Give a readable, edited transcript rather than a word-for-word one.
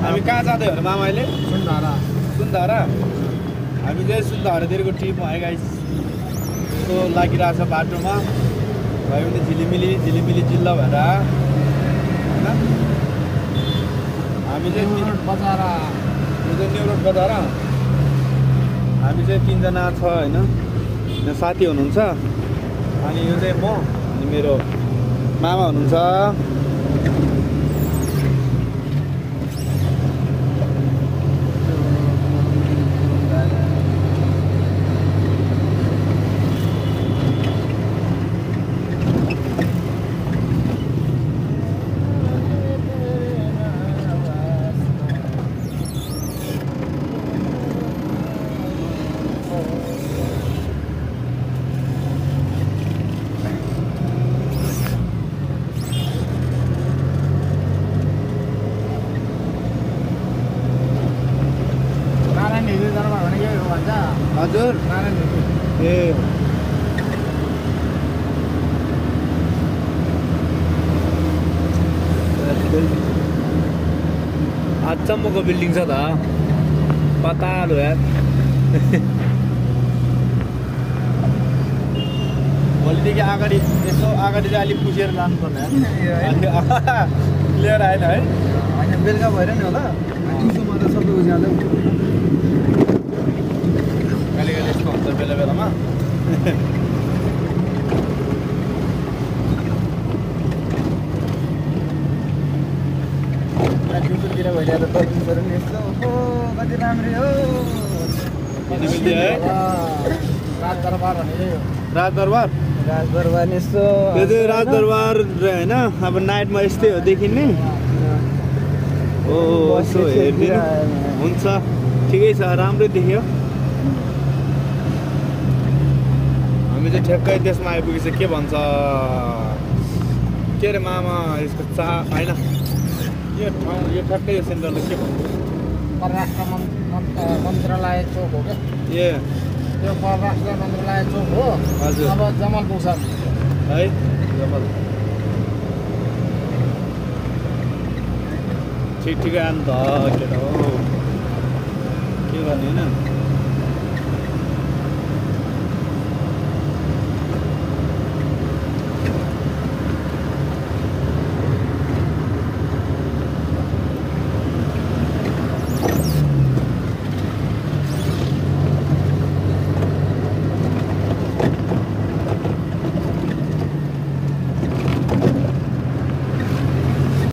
हामी कहाँ जाँदै हो र मामा अहिले? सुन्धारा। हामी चाहिँ सुन्धारातिरको ट्रिपमा है गाइस। यस्तो लागिरहेछ बाटोमा। भयो भने झिलिमिली जिल्ला भएर होइन हामी चाहिँ न्यु रोड बजार हामी चाहिँ 3 जना छ होइन। यहाँ साथी हुनुहुन्छ अनि यो चाहिँ म अनि मेरो मामा हुनुहुन्छ। हजुर ए अचम्मको बिल्डिङ छ त पतालो यार। भोलिदेखि अगाडि यसो अगाडि चाहिँ अलिक पुसेर लानुपर्ने क्लियर आएन है। होइन बेलुका भएर नि होला दिउँसोमा त सबैको ज्यादा हुन्छ। कहिले यस्तो हुन्छ बेला बेलामा। दिउँसोतिर भइरहेको त दिउँसोहरू नि यस्तो कति राम्रै हो। कति मिल्छ है राजदरबार भनेको राजदरबार नि यस्तो त्यो चाहिँ राजदरबार होइन। अब नाइटमा यस्तै हो देखिने। ओ यसो हेरिदिनु हुन्छ ठिकै छ राम्रै देख्यो। हामी चाहिँ ठ्याक्कै त्यसमा आइपुगेछ के भन्छ के अरे मामा यसको होइन यो ठाउँ यो ठ्याक्कै यो सेन्टरले के भन्छ परराष्ट्र मन्त्रालय चोक हो क्या। ए त्यो परराष्ट्र मन्त्रालय चोक हो। हजुर अब जमल पुग्छ है जमल ठिकै आयो नि त के हो के गर्ने होइन।